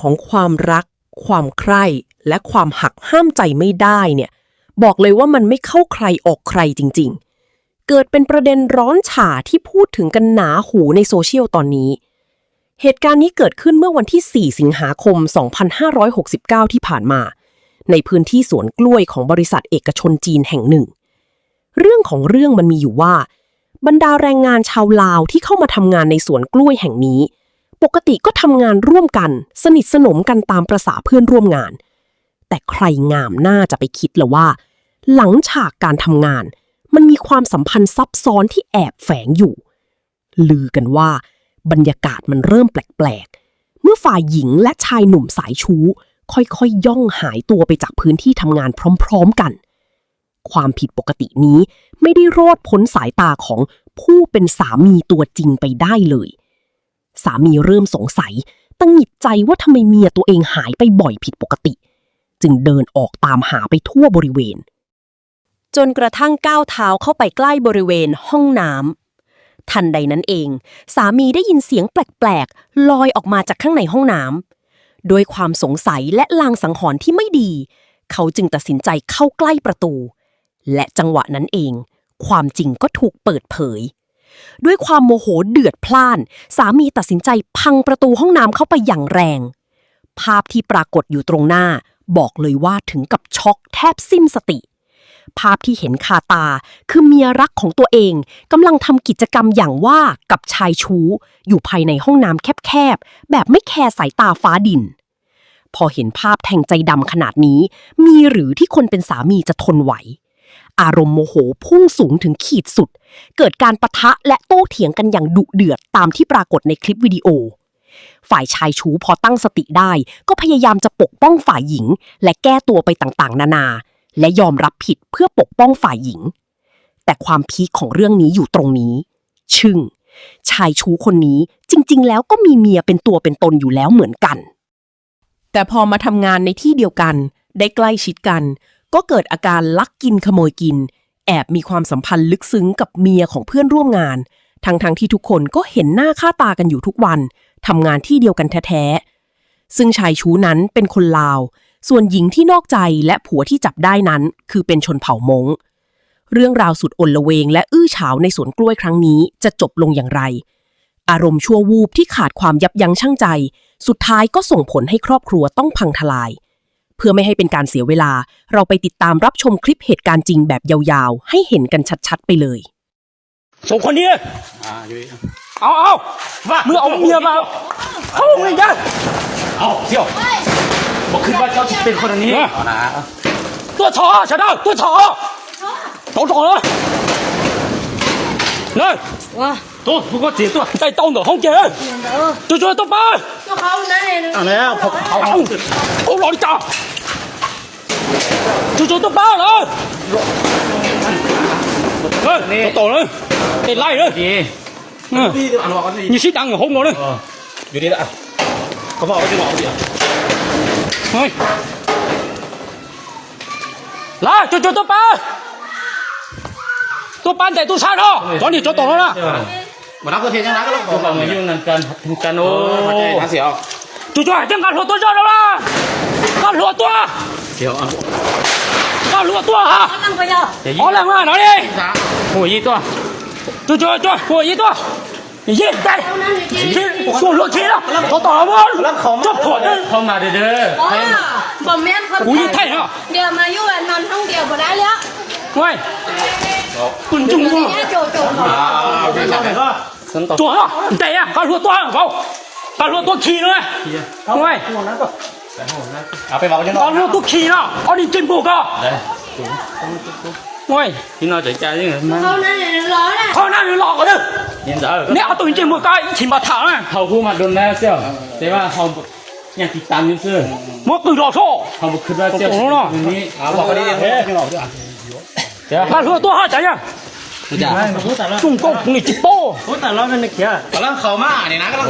ของความรัก ความใคร่ และความหักห้ามใจไม่ได้เนี่ย บอกเลยว่ามันไม่เข้าใครออกใครจริงๆ เกิดเป็นประเด็นร้อนฉ่าที่พูดถึงกันหนาหูในโซเชียลตอนนี้ เหตุการณ์นี้เกิดขึ้นเมื่อวันที่ สี่ สิงหาคม สองพันห้าร้อยหกสิบเก้า ที่ผ่านมา ในพื้นที่สวนกล้วยของบริษัทเอกชนจีนแห่งหนึ่ง เรื่องของเรื่องมันมีอยู่ว่า บรรดาแรงงานชาวลาวที่เข้ามาทำงานในสวนกล้วยแห่งนี้ ปกติก็ทำงานร่วมกัน สนิทสนมกันตามประสาเพื่อนร่วมงาน แต่ใครงามหน้าจะไปคิดล่ะว่า หลังฉากการทำงาน มันมีความสัมพันธ์ซับซ้อนที่แอบแฝงอยู่ ลือกันว่าบรรยากาศมันเริ่มแปลกๆ เมื่อฝ่ายหญิงและชายหนุ่มสายชู้ ค่อยๆ ย่องหายตัวไปจากพื้นที่ทำงานพร้อมๆ กัน ความผิดปกตินี้ไม่ได้รอดพ้นสายตาของผู้เป็นสามีตัวจริงไปได้เลย สามีเริ่มสงสัย ตังหงิดใจว่าทำไมเมียตัวเองหายไปบ่อยผิดปกติ จึงเดินออกตามหาไปทั่วบริเวณ จนกระทั่งก้าวเท้าเข้าไปใกล้บริเวณห้องน้ำ ทันใดนั้นเอง สามีได้ยินเสียงแปลกๆ ลอยออกมาจากข้างในห้องน้ำ ด้วยความสงสัยและลางสังหรณ์ที่ไม่ดี เขาจึงตัดสินใจเข้าใกล้ประตู และจังหวะนั้นเอง ความจริงก็ถูกเปิดเผย ด้วยความโมโหเดือดพล่าน สามีตัดสินใจพังประตูห้องน้ำเข้าไปอย่างแรง ภาพที่ปรากฏอยู่ตรงหน้า บอกเลยว่าถึงกับช็อกแทบสิ้นสติ ภาพที่เห็นคาตา คือเมียรักของตัวเองกำลังทำกิจกรรมอย่างว่ากับชายชู้ อยู่ภายในห้องน้ำแคบๆ แบบไม่แคร์สายตาฟ้าดิน พอเห็นภาพแทงใจดำขนาดนี้ มีหรือที่คนเป็นสามีจะทนไหว อารมณ์โมโหพุ่งสูงถึงขีดสุด เกิดการปะทะและโต้เถียงกันอย่างดุเดือดตามที่ปรากฏในคลิปวิดีโอ ฝ่ายชายชู้พอตั้งสติได้ ก็พยายามจะปกป้องฝ่ายหญิง และแก้ตัวไปต่างๆ นานา และยอมรับผิดเพื่อปกป้องฝ่ายหญิง แต่ความพีคของเรื่องนี้อยู่ตรงนี้ ชึ่ง ชายชู้คนนี้จริงๆ แล้วก็มีเมียเป็นตัวเป็นตนอยู่แล้วเหมือนกัน แต่พอมาทำงานในที่เดียวกัน ได้ใกล้ชิดกัน ก็เกิดอาการลักกินขโมยกิน แอบมีความสัมพันธ์ลึกซึ้งกับเมียของเพื่อนร่วมงาน ทั้งๆ ที่ทุกคนก็เห็นหน้าค่าตากันอยู่ทุกวัน ทำงานที่เดียวกันแท้ๆ ซึ่งชายชู้นั้นเป็นคนลาว ส่วนหญิงที่นอกใจและผัวที่จับได้นั้น คือเป็นชนเผ่าม้ง เรื่องราวสุดอลเวงและอื้อฉาวในสวนกล้วยครั้งนี้จะจบลงอย่างไร อารมณ์ชั่ววูบที่ขาดความยับยั้งชั่งใจ สุดท้ายก็ส่งผลให้ครอบครัวต้องพังทลาย เพื่อไม่ให้เป็นการเสียเวลา เราไปติดตามรับชมคลิปเหตุการณ์จริงแบบยาวๆ ให้เห็นกันชัดๆ ไปเลย สองคนนี้ เอา เอา มึงเอาเมียมา เอาเมีย เอา เสี่ยว บ่คิดว่าเจ้าสิเป็นคนอันนี้ เอานะ ตัวถอ ชาวดาว ตัวถอ ตัวถอเลย เลย ว้า ตัว พวกก็เสียตัว ใจเต้าเหนือห้องเจ้ เดี๋ยว ตัว ตัว ตัวไป ตัวเขานั่นเอง เอาแล้ว เอา เอาหลอดจ้า ตัว ตัว ตัวไปเลย เฮ้ย ตัวโตเลย เตะไล่เลย ดี เออ อันนี้อันนี้ 你是当个红毛的。哦，有的啊，搞不好我就老的。喂，来，走走走吧，都搬在都山上，找你找到了啦。我拿个天天拿个老搞搞没用，那干干哦。对对，正干活多少了啦？干活多。干活多哈。好冷啊，哪里？我一多。走走走，我一多。 ยิງໄດ້ ຍິງ ສວນລົດຂີ່ລະ ເຂົາຕໍ່ລະບໍ່ ກຳລັງເຂົ້າມາ ຈັບຜົດ ເຂົ້າມາເດີ ບໍ່ແມ່ນ ກູຍິງໄດ້ເນາະ ດຽວມາຢູ່ນອນຫ້ອງດຽວບໍ່ໄດ້ແລ້ວ ໂອ້ຍ ປືນຈຸ້ງບໍ່ ໂຈໂຈ ຕົວເນາະ ໄດ້ອະ ການຫົວຕົວເຂົາ ການຫົວຕົວຂີ່ເນາະ ໂອ້ຍ ເອົາໄປເວົ້າກັນເນາະ ການຫົວຕົວຂີ່ເນາະ ເອົານີ້ກິນປູກະ ໂອ້ຍ ພີ່ນ້ອງໃຈໃຈນີ້ ເຂົານັ້ນຫຼອກເດີ ນີ້ເອົາຕົວຈິງໝົດກະ ທີ່ມາຖາມນະ ເຮົາຮູ້ມາດົນແລ້ວເຈົ້າ ແຕ່ວ່າເຮົາຍັງຕິດຕາມຢູ່ຊື່ ໝົດຄືຫຼອກໂຊ ເຮົາບໍ່ຄິດວ່າເຈົ້າຊິເປັນຄົນນີ້ ເອົາບອກໄປເດ້ ການຫົວຕົວຫາໃຈຍັງ ຈຸງກົງນີ້ຈິໂປ້ ກຳລັງເຂົ້າມານີ້ນະ ກຳລັງ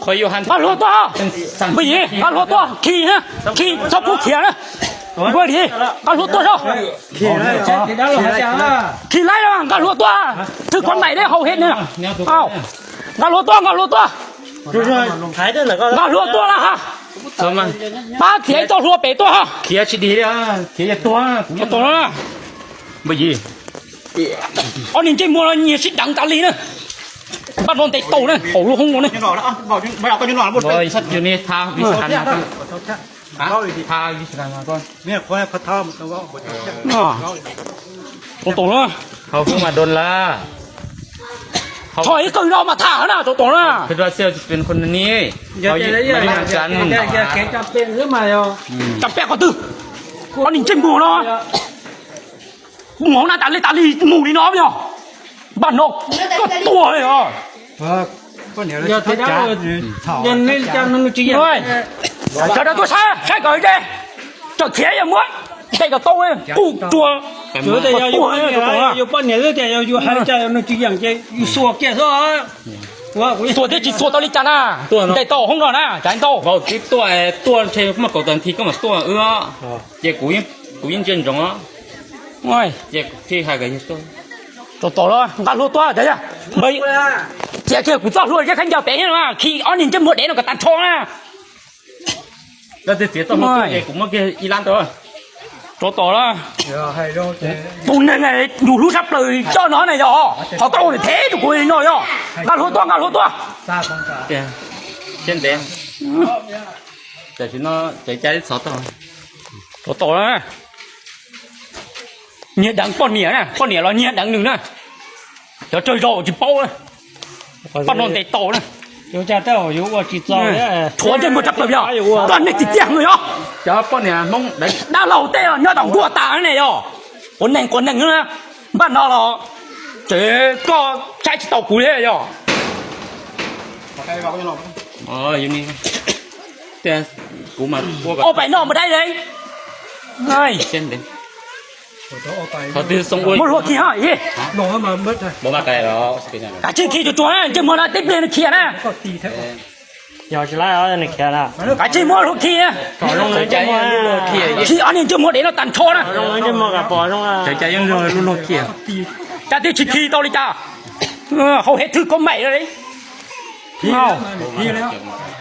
ຂ້ອຍຢູ່ຫັ້ນ ການຫົວຕົວ ໄປຍິງ ການຫົວຕົວ ຂີ່ຮະ ຂີ່ຊອບຜູ້ຂຽນນະ ເບິ່ງດີ ການຫົວຕົວຊະ ຂີ່ໄລ່ລະວັງການຫົວຕົວ ຖືກກົດໝາຍເດ້ເຮົາເຮັດນີ້ນະ ເອົ້າ ການຫົວຕົວ ການຫົວຕົວ ການຫົວຕົວລະຮະ ໂທມາ ປ້າເສຍເຈົ້າທົ່ວເປຕົວ ເຂຍຊິດີເດີ ເຂຍຢ່າຕົວະ ຕົວະ ບໍ່ຢີ ອໍ ນີ້ເຈັບຫົວແລ້ວເຫຍຊິດັງຕາລີນະ ບ້ານໂນນເຕໂຕນະ ເຂົາລູກຫ້ອງໂນນນະ ຢູ່ນອກແລ້ວ ເອົາ ບໍ່ ບໍ່ເອົາກໍຢູ່ນອກ ບໍ່ ບໍ່ ຢູ່ນີ້ ຖ້າວິຊາການມາກ່ອນ ຮະ ຖ້າວິຊາການມາກ່ອນ ເນຍ ຂໍໃຫ້ພະທຳ ແຕ່ວ່າບໍ່ ອໍ ຕົງໆນະ ເຂົາເພິ່ງມາດົນລະ ເຂົາ ຖອຍຄືເຮົາມາຖ້ານະ ຕົງໆນະ ຄິດວ່າເສີ່ຍຊິເປັນຄົນນີ້ ເຂົາຢູ່ນຳກັນ ຈຳເປັນຄືມາເນາະ ອືມ ຈຳເປັນກໍຕື້ ອັນນີ້ເຈັບຫົວເນາະ ໝໍໜ້າຕາເລຕາລີໝູ່ນີ້ເນາະ ບ້ານນອກກໍຕົວະເລີຍເນາະ ເອີ ເຈົ້າຕົວະຊາ ໃຊ້ກໍໄດ້ ເຈົ້າເຂຍຢ່າໝົດ ແຕ່ກໍໂຕເລີຍ ກູຕົວະ ເອີ ແຕ່ຢ່າຢູ່ ຕົວະ ຢູ່ປ້ານເໜືອ ແຕ່ຢ່າຢູ່ໃຫ້ເຈົ້າໜຶ່ງຈິງຢ່າງ ຢູ່ສົວແກ່ຊະ ວ່າ ສົວເດຈິ ສົວຕາລິຈານາ ໄດ້ໂຕຫ້ອງນອນນະ ຈານໂຕ ເວົ້າຕິດຕົວະ ຕົວະເຊ ມາກໍຕອນທີ່ກໍມາຕົວະ ເອີ ເຈ ກູຍິງ ກູຍິງເຈີນຈອງ ໂອ້ຍ ເຈ ທີ່ໃຫ້ກໍເຮັດຕົວະ ຕົວະ ລະ ກັນຮູ້ຕົວະ ເດ ເບິ່ງ ເຈ ເຈ ກູຈອດຮູ້ ເຈ ຄັນຢາວແປງເຫັນວ່າ ຂີ້ອອນນິນຈະໝົດເດ ນຳກະຕັນໂຊນະ ລະເສຍຕົວະ ໂອ້ຍ ເຈ ກູມາເກ ອີຫຼານຕົວະ ຕົວະ ລະ ໂຕໜຶ່ງໄອ້ ຢູ່ຮູ້ຊັບເລີຍ ເຈົ້ານອນນະ ເຂົາໂຕເທ ທຸກຄົນເນາະ ກັນຮູ້ຕົວະ ກັນຮູ້ຕົວະ ເຊັ່ນເດ ແຕ່ຊິເນາະ ໃຈໃຈສອດຕໍ່ ໂຕໂຕແລ້ວນະ ເນຍດັງປ້ອນເນຍນະ ປ້ອນເນຍລະເນຍດັງໜຶ່ງນະ ດຽວເຈົ້າເຈົ້າຊິເປົ່ານະ ປ້ອນໂນນເຕໂຕນະ ເຈົ້າເຈົ້າຢູ່ວ່າຊິເຈົ້າເນຍ ໂຖຈະບໍ່ຈັບເປີບຍອ ຕອນນີ້ຊິຈຽງເລີຍຍອ ເຈົ້າປ້ອນເນຍມົງໄດ້ ດາເຫຼົ່າເຕຍອ ຍອດຕ້ອງຫົວຕາແນ່ຍອ ຄົນໜຶ່ງຄົນໜຶ່ງນະ ບ້ານນອກລະ ເຈກໍໃຊ້ຊິເຕົາກູເລີຍຍອ ອໍ ຢູ່ນີ້ ແຕ່ກູມາພວກ ອອກໄປນອກບໍ່ໄດ້ເລີຍ ເອີຍ ເຊັ່ນເດ ເຂົາຖືສົ່ງອວຍ ໝົດຫົວຂີ້ຫາອີ ລົງມາເບິດເລີຍ ບໍ່ມາໄກແລ້ວ ເປັນຫຍັງ ກາຊິຂີ້ຈຸຕົວ ຈະໝົດລະຕິບເດືອນເຄຍນະ ກໍຕີແທ້ ເອີ ຢ່າຊິລາຍເອົາໃນເຄຍລະ ກາຊິໝົດຫົວຂີ້ນະ ຂໍລົງເລີຍຈະໝົດ ຂີ້ອັນນີ້ຈະໝົດເອງເນາະ ຕັນໂຊນະ ຂໍລົງເລີຍຈະໝົດກະປົວລົງລະ ໃຈໃຈຍັງເລື່ອງລຸ້ນຫົວຂີ້ ກາຊິຂີ້ຕໍ່ເລີຍຈ້າ ເອີ ເຮົາເຮັດຖືກກົດໝາຍເລີຍ ເອົາ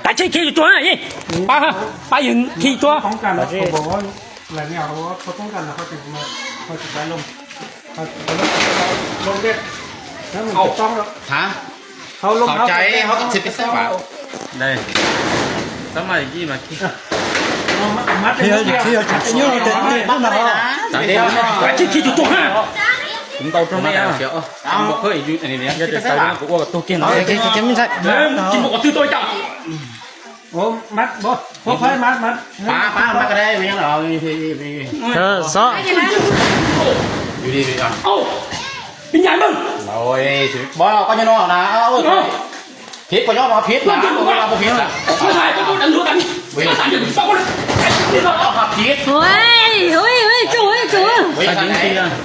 ຕາຍຊິຂີ່ຢູ່ຕົວນີ້ ໄປ ໄປຢືນຂີ່ຕົວ ປ້ອງກັນ ເຂົາບອກວ່າ ແລ້ວເນຍ ເຂົາບອກວ່າເຂົາປ້ອງກັນ ແລ້ວເຂົາຈະມາ ເຂົາຈະໄປລົງ ເຂົາຈະໄປລົງ ລົງເດັດ ແລ້ວມັນ ເອົ້າ ຕ້ອງແລ້ວ ຮະ ເຮົາລົງ ເຂົ້າໃຈ ເຮົາກໍຊິໄປໃສ່ບາດ ໄດ້ ສະໄໝກີ້ມາຂີ່ ເອົາມາ ມາແຕ່ ເຂົາຈະ ເຂົາຈະ ເຂົາຈະ ເຂົາຈະ ສາມເດືອນ ໄປຂີ່ ຂີ່ຢູ່ຕົວ ເອົາຕົວນີ້ ເອົາ ບໍ່ເຄີຍຢູ່ອັນນີ້ເນຍ ຢ່າໄປໃສ່ບາດ ກໍອ້ວກກັບຕົວເກັ່ງ ເອົາ ກິນບໍ່ກໍຖືຕົວຈັບ ໂອ້ ມັດບໍ່ ບໍ່ຄ່ອຍມັດ ມັດ ປາ ປາ ມັດກໍໄດ້ ບໍ່ຫຍັງດອກ ເອີ ຊອ ຢູ່ດີໆ ເອົ້າ ເປັນຫຍັງມຶງ ໂອ້ຍ ບໍ່ ກໍຍັງນອນນະ ເອົາ ເອົ້າ ຜິດກໍຍອມຮັບຜິດນະ ບໍ່ຜິດນະ ບໍ່ໃຊ່ກໍບໍ່ຕັນຮູ້ກັນ ບໍ່ໃຊ່ກໍບໍ່ຕັນຮູ້ກັນ ໂອ້ຍ ໂອ້ຍ ໂອ້ຍ ໂຈ້ ໂອ້ຍ ໂຈ້ ບໍ່ໃຊ່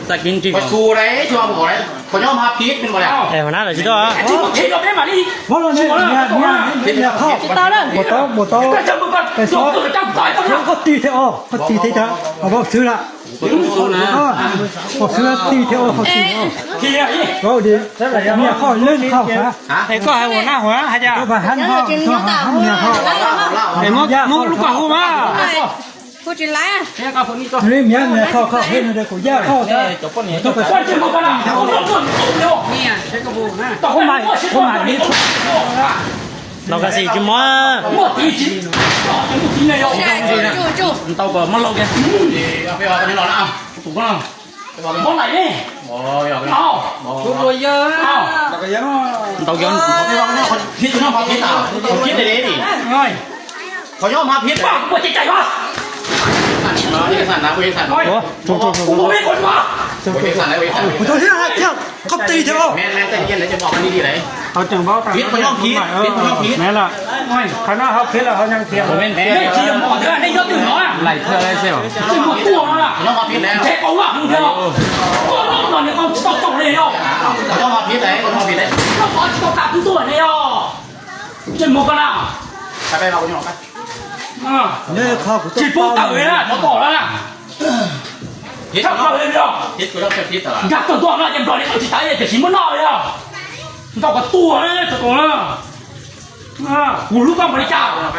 ສາກິນຈິງ ບໍ່ສູ້ໄດ້ ຊ່ວງບໍ່ໄດ້ ເຂົາຍອມຮັບຜິດແມ່ນບໍ່ລະ ເອີ ຫົວໜ້າລະຊິໂຕ ທີ່ບໍ່ເຫັນອອກໄດ້ມານີ້ ບໍ່ລະນີ້ ເມຍ ເມຍ ເມຍເຂົ້າ ບໍ່ຕ້ອງ ບໍ່ຕ້ອງ ໄປຊອກ ເຂົາຕີແທ້ອອກ ເຂົາຕີແທ້ ເອົາບອກຊື່ລະ ບໍ່ສູ້ນະ ເອີ ບອກຊື່ລະ ຕີແທ້ອອກ ເຂົາຕີແທ້ອອກ ເວົ້າດີ ເມຍເຂົ້າເລື່ອງເຂົ້າຊະ ໃຫ້ກໍໃຫ້ຫົວໜ້າຫົວໃຫ້ຈ້າ ກໍມາຫັນເຮົາ ກໍມາຫັນເມຍເຮົາ ໃຫ້ໝົດ ໝົດລູກກະຮູ້ມາ ຜູ້ຈິລາ ເຮີ້ຍ ເມຍ ເມຍເຂົ້າ ເຂົ້າເຮັດໃຫ້ໄດ້ ກູຢາກເຂົ້າ ເຈົ້າ ເຈົ້າບໍ່ນີ້ ຕ້ອງໄປ ເມຍ ເຈົ້າກໍບໍ່ນະ ຕ້ອງຄົນໃໝ່ ຄົນໃໝ່ນີ້ ເຮົາກະຊິກິນໝໍ ເຈົ້າກໍມາເລົ່າແກ ເອົາໄປເອົາໄປນອນເອົາ ບໍ່ໄດ້ເດ້ ບໍ່ ບໍ່ ບໍ່ ເອົາ ບໍ່ ເອົາ ເອົາ ຜິດ ຜິດ ຜິດ ຜິດ ຜິດ ຜິດ ຜິດ ຜິດ ຜິດ ຜິດ ຜິດ ຜິດ ຜິດ ເອີຍ ເຂົາຍອມຮັບຜິດ ວ່າບໍ່ຈິດໃຈວະ ເຮັດຊັ້ນນະ ບໍ່ເຮັດຊັ້ນ ໂອ້ ໂອ້ ໂອ້ ບໍ່ມີຄົນວະ ບໍ່ເຮັດຊັ້ນ ບໍ່ເຮັດຊັ້ນ ໂອ້ ເຂົາເຮັດ ເຂົາຕີເຈົ້າ ແມ່ນ ແມ່ນ ໃຈເຢັນ ຈະບອກມັນດີໆ ເຂົາຈຶ່ງເວົ້າຕາມ ຜິດ ເຂົາຍອມຜິດ ຜິດ ເຂົາຍອມຜິດ ແມ່ນລະ ໂອ້ຍ ຄັນວ່າເຮົາຜິດແລ້ວ ເຮົາຍັງຖຽງ ບໍ່ແມ່ນ ເອີ ທີ່ຈະບອກເທື່ອ ໄດ້ຍົກຂຶ້ນເນາະ ຫຼາຍເທື່ອຫຼາຍເຊວ ຈະບໍ່ຕົວະລະ ເຂົາຍອມຮັບຜິດແລ້ວ ແທ້ກໍວ່າເທື່ອ ຕົວະນອນໃນຄວາມຕົກຕົກເລີຍເນາະ ເຂົາຍອມຮັບຜິດແລ້ວ ເຂົາຍອມຮັບຜິດແລ້ວ ເຂົາກໍຕົວະຕົວະເລີຍເນາະ ເຈັບໝົດກັນນະ ໄປ ໄປ ເອົາຢູ່ນອກໄປ ອ່າ ເລີຍເຂົາກໍ ຊິປູເຕີເລີຍນະ ບໍ່ຕໍ່ແລ້ວນະ ເຮັດ ເຮັດກໍຕ້ອງເຮັດຕະຫຼາດ ຢາກຕົວຕົວມາຈະບໍ່ໄດ້ເອົາຊິຕາຍເລີຍ ຈະຊິບໍ່ນອນເລີຍ ເຈົ້າກໍຕົວເລີຍ ຕົວຕົວເລີຍ ອ່າ ກູຮູ້ຄວາມບໍລິຈາກ ເອົາໄປ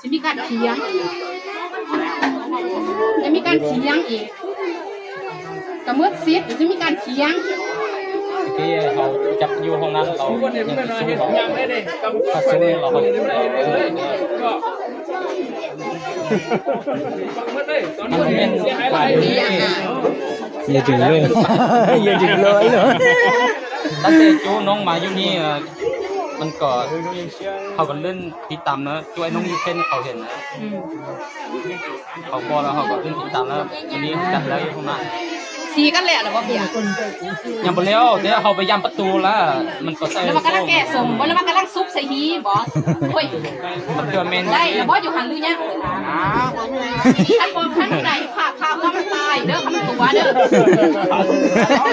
ຊິມີການຖຽງ ຈະມີການຖຽງອີກ ກະໝົດສິດ ຊິມີການຖຽງ. ທີ່ເຮົາຈັບຢູ່ຫ້ອງນັ້ນ ເຮົາຍັງຊິສູ້ເຂົາ ຖ້າສູ້ເຮົາ ເອີ ມັນແມ່ນຫຼາຍ ຢ່າດຶງເລີຍ ຢ່າດຶງເລີຍເນາະ. ຕັ້ງແຕ່ໂຈ້ນ້ອງມາຢູ່ນີ້ ເອີ ມັນກໍ ເຮົາກໍເລື່ອນຕິດຕາມເນາະ ໂຈ້ໄອ້ນ້ອງຢູ່ເຟສເຂົາເຫັນນະ ອືມ ເຂົາບອກແລ້ວ ເຮົາກໍເລື່ອນຕິດຕາມແລ້ວ ມື້ນີ້ຈັດແລ້ວຢູ່ຂ້າງໜ້າ. ສີກັນແລ້ວລະບໍ່ເບຍ? ຍັງບໍ່ແລ້ວ ແຕ່ເຮົາໄປຢາມປະຕູລະ ມັນກໍໃສ່ ແລ້ວມັນກຳລັງແກ່ສົມບໍ່ ຫຼືວ່າກຳລັງສຸກໃສ່ຫີບໍ່? ໂອ້ຍ ມັນເກືອແມ່ນ ໄດ້ລະບໍ່ຢູ່ຫັ້ນຫຼືຍັງ? ຄັນບໍ່ ຄັນໃດພາບ ພາບວ່າມັນຕາຍເດີ ຄັນຕົວເດີ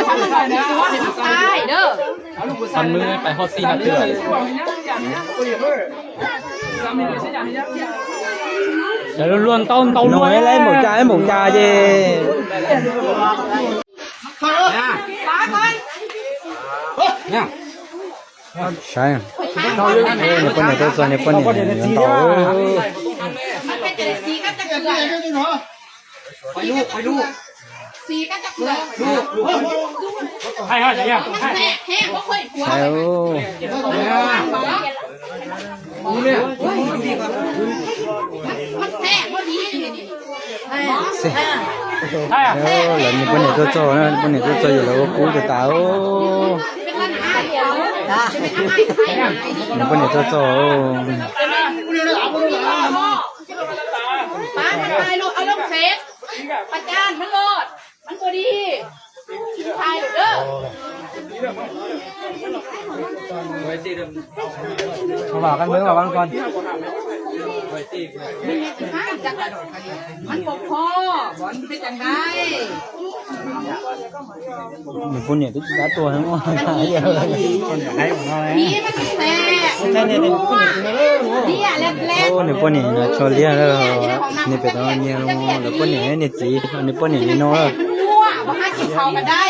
ຄັນຕົວເດີ ມັນຕາຍເດີ. ຕອນມື້ໄປຮອດສີ່ຫ້າເທື່ອ ຈະລ້ວນໆ ເຕົ້າໆ ນ້ອຍໄຫຼ ໝົກຈາ ໝົກຈາເຈ. ໃຊ່ ເອີ ນີ້ເປັນຫຍັງຕົວ ນີ້ເປັນຫຍັງຕົວ ເອີ ມັນເປັນຈັ່ງຊີ້ກັນຈັກເທື່ອ ໄປລູກ ໄປລູກ ສີກັນຈັກເທື່ອ ລູກ ໃຫ້ ໃຫ້ ໃຫ້ ໃຫ້ ແຮງບໍ່ເຄີຍຜົວ ໃຊ່ ໂອ້ ມັນແຊບບໍ່ດີ ແຊບ ໂອ້ ແລ້ວນີ້ເປັນຫຍັງຕົວໂຕນະ ເປັນຫຍັງຕົວໂຕຢູ່ແລ້ວ ໂອ້ ກູຈະຕາຍ ໂອ້ ເປັນຫຍັງຕົວໂຕ ໂອ້ ປານໄປລູກ ເອົາລົງເຟສ ປະຈານມັນໂລດ ມັນບໍ່ດີ ຖ່າຍໂລດເດີ ເຮົາວ່າກັນເບິ່ງ ເຮົາວ່າກັນກ່ອນ ມັນບໍ່ພໍ ມັນເປັນຈັ່ງໃດ? ນີ້ພວກນີ້ຕົວໃຫຍ່ ນີ້ມັນແຊບ ເລຍແລ້ວ ໂອ້ ນີ້ພວກນີ້ນະ ຊໍເລຍແລ້ວ ນີ້ເປັນອັນນີ້ ແລ້ວພວກນີ້ນີ້ຈີ ອັນນີ້ພວກນີ້ນີ້ເນາະ ມັນນົວ ບໍ່ຫາກິນເຂົ້າກັນໄດ້.